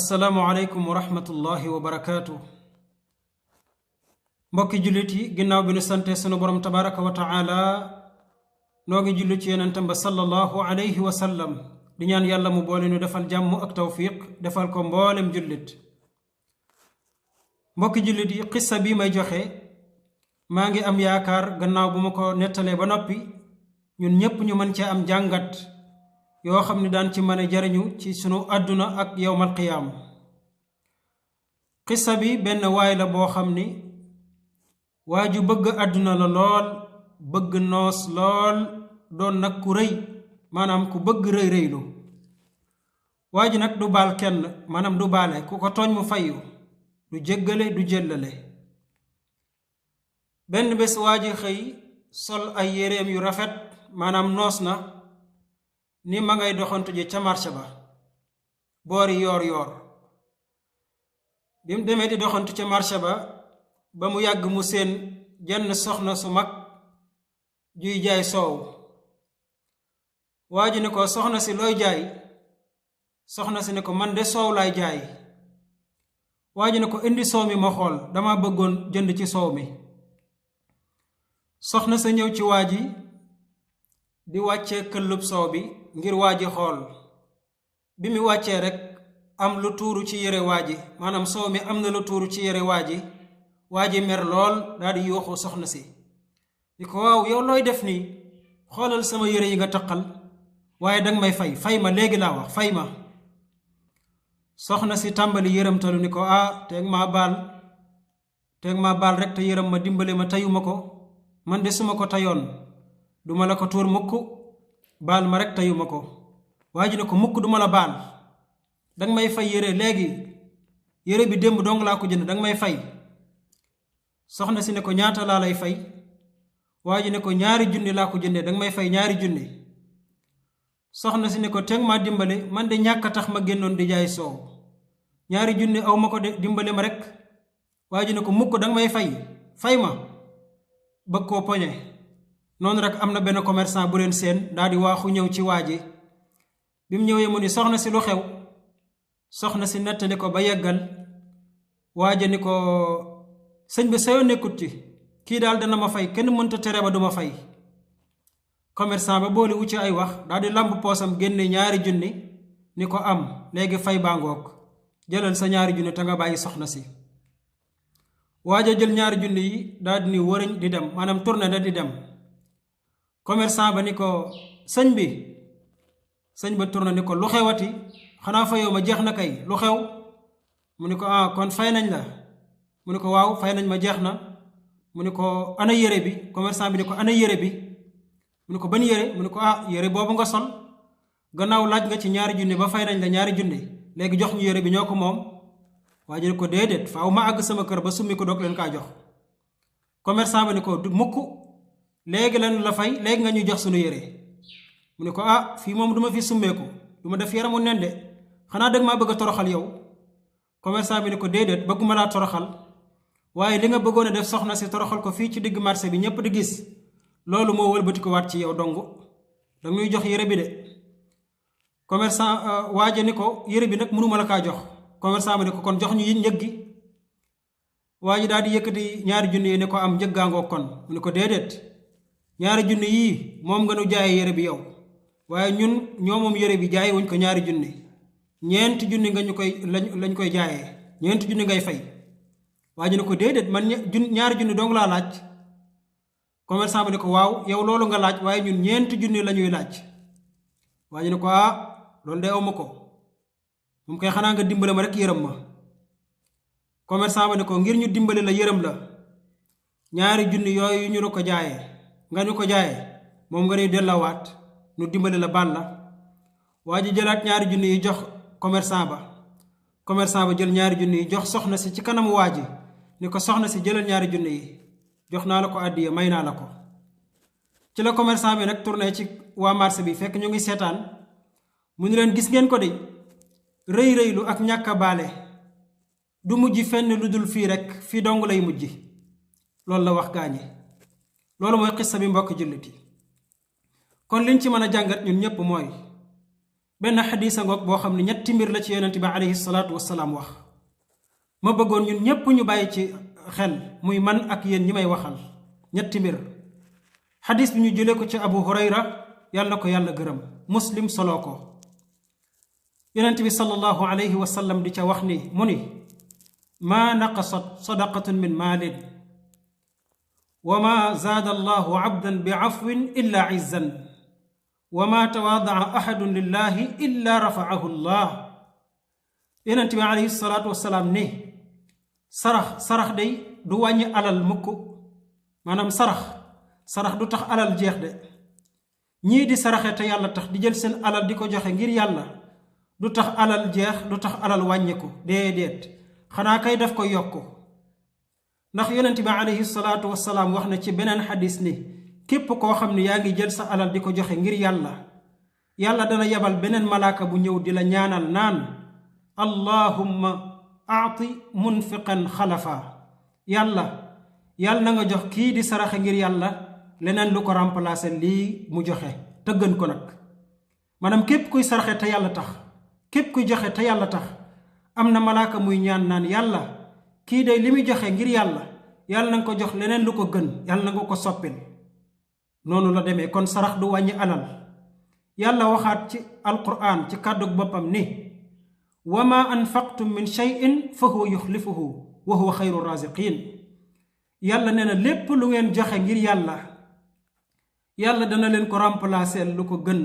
assalaamu aleykum wa rahmatullahi wa barakaatu. mbokki jullit yi ginnaaw bi nu sante sunu borom tabaraka wa taala noo ngi julli ci yonentam ba sallallahu alayhi wa sallam di ñaan yàlla mu boole nu defal jàmm ak tawfiq defal ko mboolem jullit. mbokki jullit yi xissa bi may joxe maa ngi am yaakaar gannaaw bu ma ko nettalee ba noppi ñun ñépp ñu mën cee am jàngat yoo xam ne daan ci mën a jariñu ci sunu àdduna ak yowmal qiyaam. xissa bi benn waay la boo xam ni waa ju bëgg àdduna la lool bëgg noos lool doon nag ku rëy maanaam ku bëgg rëy rëylu. waa ji nag du baal kenn maanaam du baale ku ko tooñ mu fayu du jéggale du jéllale. benn bés waa ji xëy sol ay yéreem yu rafet maanaam noos na ni ma ngay doxantu ji ca marché ba boori yoor yoor. bi mu demee di doxantu ca marché ba mu yàgg mu seen jenn soxna su mag juy jaay soow. waa ji ne ko soxna si looy jaay? soxna si ne ko man de soow laay jaay. waa ji ne ko indi soow mi ma xool dama bëggoon jënd ci soow mi. soxna sa ñëw ci waa ji di wàccee këllub soow bi ngir waa ji xool. bi mu wàccee rekk am lu tuuru ci yére waa ji maanaam soow mi am na lu tuuru ci yére waa ji mer lool daal di yuuxu soxna si di ko waaw yow looy def nii xoolal sama yére yi nga taqal waaye danga may fay ma léegi laa wax fay ma. soxna si tàmbali yërëmtalu ni ko teeg maa baal rek te yërëm ma dimbale ma teyuma ko man de suma ko teyoon duma la ko tuur mukk baal ma rek teyuma ko. waa ji ne ko mukk duma la baal danga may fay yére léegi yére bi démb dong laa ko jënd danga may fay. soxna si ne ko ñaata laa lay fay? waa ji ne ko 2 junni laa ko jëndee danga may fay 2 junni. soxna si ne ko teg maa dimbale man de ñàkk a tax ma génnoon di jaay soow 2 junni aw ma ko de dimbale ma rek. waa ji ne ko mukk danga may fay ma bëgg koo poñe. noonu rek am na benn commerçant bu leen seen daal di waaxu ñëw ci waa ji. bi mu ñëwee mu ni soxna si lu xew? soxna si nettali ko ba yeggal. waa ji ni ko sëñ bi sayoo nekkut ci kii daal dana ma fay kenn mënta tere ba duma fay. commerçant ba boole wu ci ay wax daal di lamb poosam génne 2 junni ni ko am léegi fay baa ngoog jëlal sa 2 junni te nga bàyyi soxna si. waaja jël 2 junni yi daal di ni wëriñ di dem maanaam tourné da di dem. commerçant ba ni ko sëñ ba tourné ni ko lu xewati xanaa fayoo ma jeex na kay lu xew? mu ni ko kon fay nañ la. mu ni ko waaw fay nañ ma jeex na. mu ni ko ana yére bi? commerçant bi ni ko ana yére bi? mu ni ko ban yére? mu ni ko yére boobu nga sol gannaaw laaj nga ci 2 junni ba fay nañ la 2 junni léegi jox ñu yére bi ñoo ko moom. waa ji ne ko déedéet faaw ma àgg sama kër ba summi ko doog leen kaa jox. commerçant bi ni ko mukk léegi leen la fay léegi nga ñu jox sunu yére. mu ni ko fii moom duma fi summeeku duma def yaramu nen de xanaa dëgg maa bëgg a toroxal yow. commerçant bi ni ko déedéet bëgguma laa toroxal waaye li nga bëggoon a def soxna si toroxal ko fii ci digg marché bi ñépp di gis loolu moo wëlbati ko waat ci yow dong danga ñuy jox yére bi de. commerçant waaja ni ko yére bi nag mënuma la kaa jox. commerçant bi ni ko kon jox ñu yi njëg gi. waa ji daal di yëkkati 2 junni yi ne ko am njëggaangoo kon. mu ni ko déedéet 2 junni yii moom nga nu jaayee yére bi yow waaye ñoo moom yére bi jaay wuñ ko 2 junni 4 junni nga ñu koy lañ koy jaayee 4 junni ngay fay. waa ji ne ko déedéet man 2 junni dong laa laaj. commerçant bi ne ko waaw yow loolu nga laaj waaye ñun 4 junni la ñuy laaj. waa ji ne ko loolu de aw ma ko moom koy xanaa nga dimbale ma rek yërëm ma. commerçant bi ne ko ngir ñu dimbale la yërëm la 2 junni yooyu ñu ko jaayee nga ñu ko jaayee moom nga ñuy dellawaat ñu dimbale la baal la. waa ji jëlaat 2 junni yi jox commerçant ba. commerçant ba jël 2 junni yi jox soxna si ci kanamu waa ji ni ko soxna si jëlal 2 junni yi jox naa la ko àddiya may naa la ko. ci la commerçant bi nag tourné ci waa marché bi fekk ñu ngi seetaan mu ni leen gis ngeen ko de rëy rëylu ak ñàkk a baale du mujj fenn lu dul fii rek fii dong lay mujj. loolu la wax gaañi. loolu mooy xissa bi mbokk jullit yi. kon liñ ci mën a jàngat ñun ñépp mooy benn xadiisa ngoog boo xam ne ñetti mbir la ci yonent bi alayhi salaatu wassalaam wax ma bëggoon ñun ñépp ñu bàyyi ci xel muy man ak yéen ñi may waxal ñetti mbir. xadis bi ñu jëlee ko ci Abu Hurayra yàlla na ko yàlla gërëm, Muslim soloo ko. yonent bi sallallahu alayhi wa sallam di ca wax ni mu ni maa naqasat sadaqatun min maalin wa maa zaada allahu abdan bi afwin illa izzan wa maa tawaadaa ahadun lillahi illa rafaahu llah. yonent bi alayhi salaatu wasalaam ni sarax day du wàññi alal mukk, maanaam sarax du tax alal jeex de. ñii di saraxe te yàlla tax di jël seen alal di ko joxe ngir yàlla du tax alal jeex, du tax alal wàññiku, déedéet, xanaa kay daf ko yokku. ndax yonent bi alayhi salaatu wasalaam wax na ci beneen xadis ni képp koo xam ne yaa ngi jël sa alal di ko joxe ngir yàlla dana yebal beneen malaaka bu ñëw di la ñaanal naan allahumma aati munfiqan xalafa. yàlla na nga jox kii di saraxe ngir yàlla leneen lu ko remplacer lii mu joxe te gën ko nag. maanaam képp kuy saraxe te yàlla tax, képp kuy joxe te yàlla tax, am na malaaka muy ñaan naan yàlla kii day li muy joxe ngir yàlla na nga ko jox leneen lu ko gën, yàlla na nga ko soppil. noonu la demee. kon sarax du wàññi alal. yàlla waxaat ci alquran ci kàddug boppam ni wa ma anfaqtum min shay'in fa huwa yuxlifuhu wa huwa xayru raziqin. yàlla nee na lépp lu ngeen joxe ngir yàlla dana leen ko remplacer lu ko gën,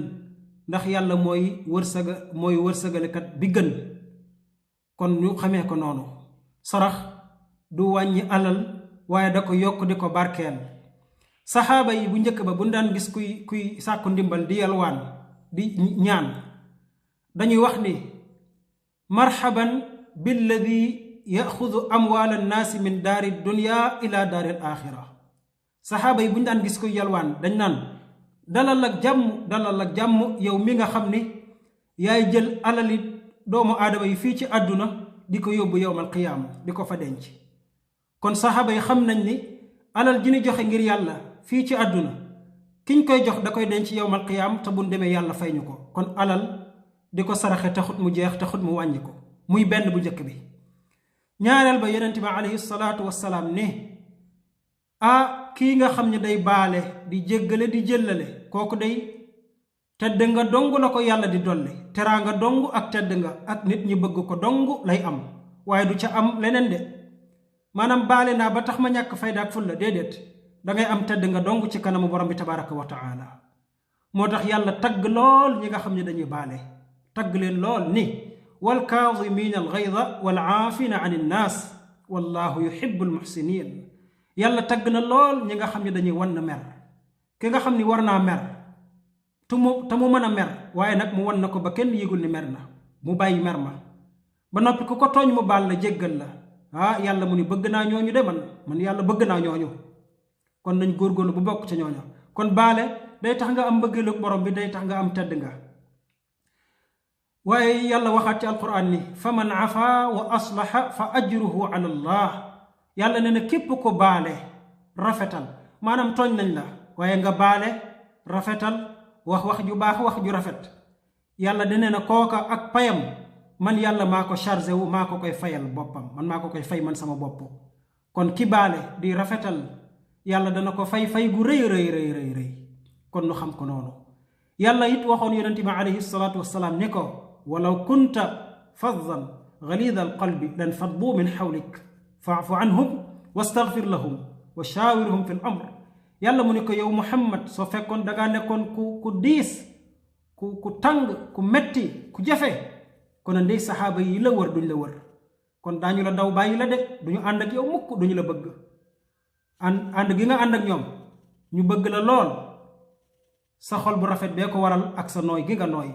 ndax yàlla mooy wërsëgalekat bi gën. kon ñu xamee ko noonu. sarax du wàññi alal waaye da ko yokk di ko barkeel. saxaaba yi bu njëkk ba bu daan gis kuy sàkku ndimbal di yalwaan di ñaan dañuy wax ni marhaban billadi yaxudu amwaal annaasi min daari dunya ila daari al axira. saxaaba yi bu ñu daan gis kuy yalwaan dañ naan dalal ak jàmm yow mi nga xam ni yaay jël alali doomu aadama yi fii ci àdduna di ko yóbbu yowmal qiyaama di ko fa denc. kon saxaaba yi xam nañ ni alal ji ni joxe ngir yàlla fii ci àdduna kiñ koy jox da koy denc yowmal qiyaam te buñ demee yàlla fay ñu ko. kon alal di ko saraxe taxut mu jeex, taxut mu wàññi ko. muy benn bu njëkk bi. ñaareel ba yonent bi alayhi salaatu wassalaam ne kii nga xam ne day baale di jéggale di jëllale kooku day tedd nga dong la ko yàlla di dolli, teraa nga dong ak tedd nga ak nit ñi bëgg ko dong lay am, waaye du ca am leneen de. maanaam baale naa ba tax ma ñàkk fayda ak fulla, déedéet, dangay am tedd nga dong ci kanamu borom bi tabaraka wa taala. moo tax yàlla tagg lool ñi nga xam ne dañuy baale, tagg leen lool ni wal kaazimiina al gayda wal aafina an innaas wallahu yuhibbu al muhsinin. yàlla tagg na lool ñi nga xam ne dañuy wan na mer. ki nga xam ni war naa mer te mu mën a mer, waaye nag mu wan na ko ba kenn yëgul ni mer na, mu bàyyi mer ma ba noppi ku ko tooñ mu baal la, jéggal la. yàlla mu ni bëgg naa ñooñu de man yàlla bëgg naa ñooñu. kon nañ góorgóorlu bu bokk ca ñooñu. kon baale day tax nga am mbëggeelu borom bi, day tax nga am tedd nga. waaye yàlla waxaat ci alquran ni fa man afa wa aslaha fa ajruhu ala allah. yàlla nee na képp ko baale rafetal, maanaam tooñ nañ la waaye nga baale rafetal, wax ju baax, wax ju rafet, yàlla da nee na kooka ak payam man yàlla maa ko chargé wu, maa ko koy fayal boppam, man maa ko koy fay man sama bopp. kon ki baale di rafetal yàlla dana ko fay gu rëy. kon nu xam ko noonu. yàlla it waxoon yonent bi alayhi salaatu wassalaam ne ko walaw kunta faddan galida alqalbi lan faddu min xawlik faafu anhum wastaghfir lahum wa shaawirhum fi l amr. yàlla mu ne ko yow Muhammad soo fekkoon dangaa nekkoon ku diis, ku tàng, ku metti, ku jafe, kon ndey saxaaba yi la wër duñ la wër, kon daañu la daw bàyyi la de, duñu ànd ak yow mukk, duñu la bëgg. ànd gi nga ànd ak ñoom ñu bëgg la lool, sa xol bu rafet bee ko waral ak sa nooy gi nga nooy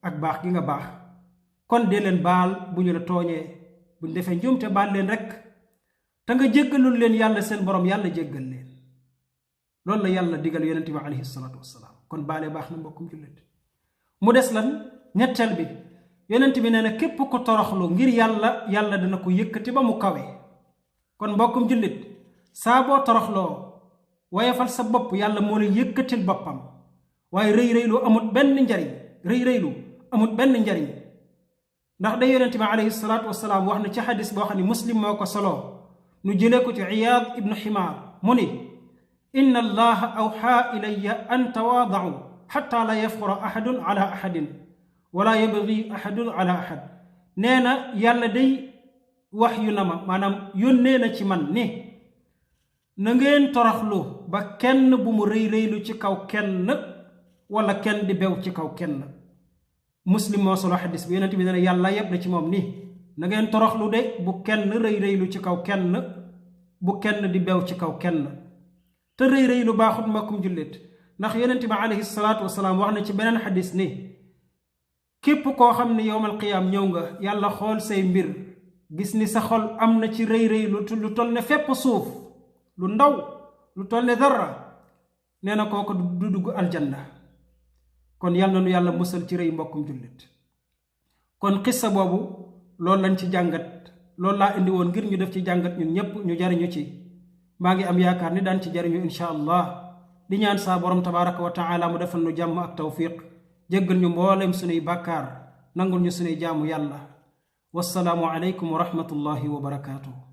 ak baax gi nga baax. kon dee leen baal bu ñu la tooñee, buñ defee njuumte baal leen rek te nga jéggalul leen yàlla seen borom, yàlla jéggal leen. loolu la yàlla digal yonent bi alayhi salaatu wassalaam. kon baale baax na mbokkum jullit. mu des lan ñetteel bi, yonent bi nee na képp ko toroxlu ngir yàlla dana ko yëkkati ba mu kawe. kon mbokkum jullit, saa boo toroxloo wayefal sa bopp, yàlla moo la yëkkatil boppam. waaye rëy rëylu amut benn njariñ, rëy rëylu amut benn njariñ ndax day yonente bi alayhi salaatu wasalaam wax na ci xadis boo xam ne muslim moo ko soloo nu jëlee ko ci Iyaad ibnu Ximaar mu ni inna allaha awxaa ilayya an tawaadau xatta la yafxura ahadun ala ahadin wala yabgi ahadun ala ahad nee na yàlla day wax yu na ma maanaam yónnee na ci man ni na ngeen toroxlu ba kenn bu mu rëy rëylu ci kaw kenn wala kenn di bew ci kaw kenn muslim moo solo xadis bi yonent bi ne yàlla yeb na ci moom ni na ngeen toroxlu de bu kenn rëy rëylu ci kaw kenn bu kenn di bew ci kaw kenn te rëy rëylu baaxut mbokkum jullit ndax yonent bi alayhi salaatu wasalaam wax na ci beneen xadis ni képp koo xam ne yowmal qiyaam ñëw nga yàlla xool say mbir gis ni sa xol am na ci rëy rëy lu toll ne fépp suuf lu ndaw lu toll ne dara nee na kooku du dugg aljanna kon yal na nu yàlla musal ci rëy mbokkum jullit kon xissa boobu loolu lañ ci jàngat loolu laa indi woon ngir ñu def ci jàngat ñun ñépp ñu jariñu ci maa ngi am yaakaar ni daan ci jariñu insha allah di ñaan saa borom tabaraka wa taala mu defal nu jàmm ak tawfiq jéggal ñu mboolem sunuy bàkkaar nangul ñu sunuy jaamu yàlla wassalaamu aleykum wa rahmatullahi wa barakaatuh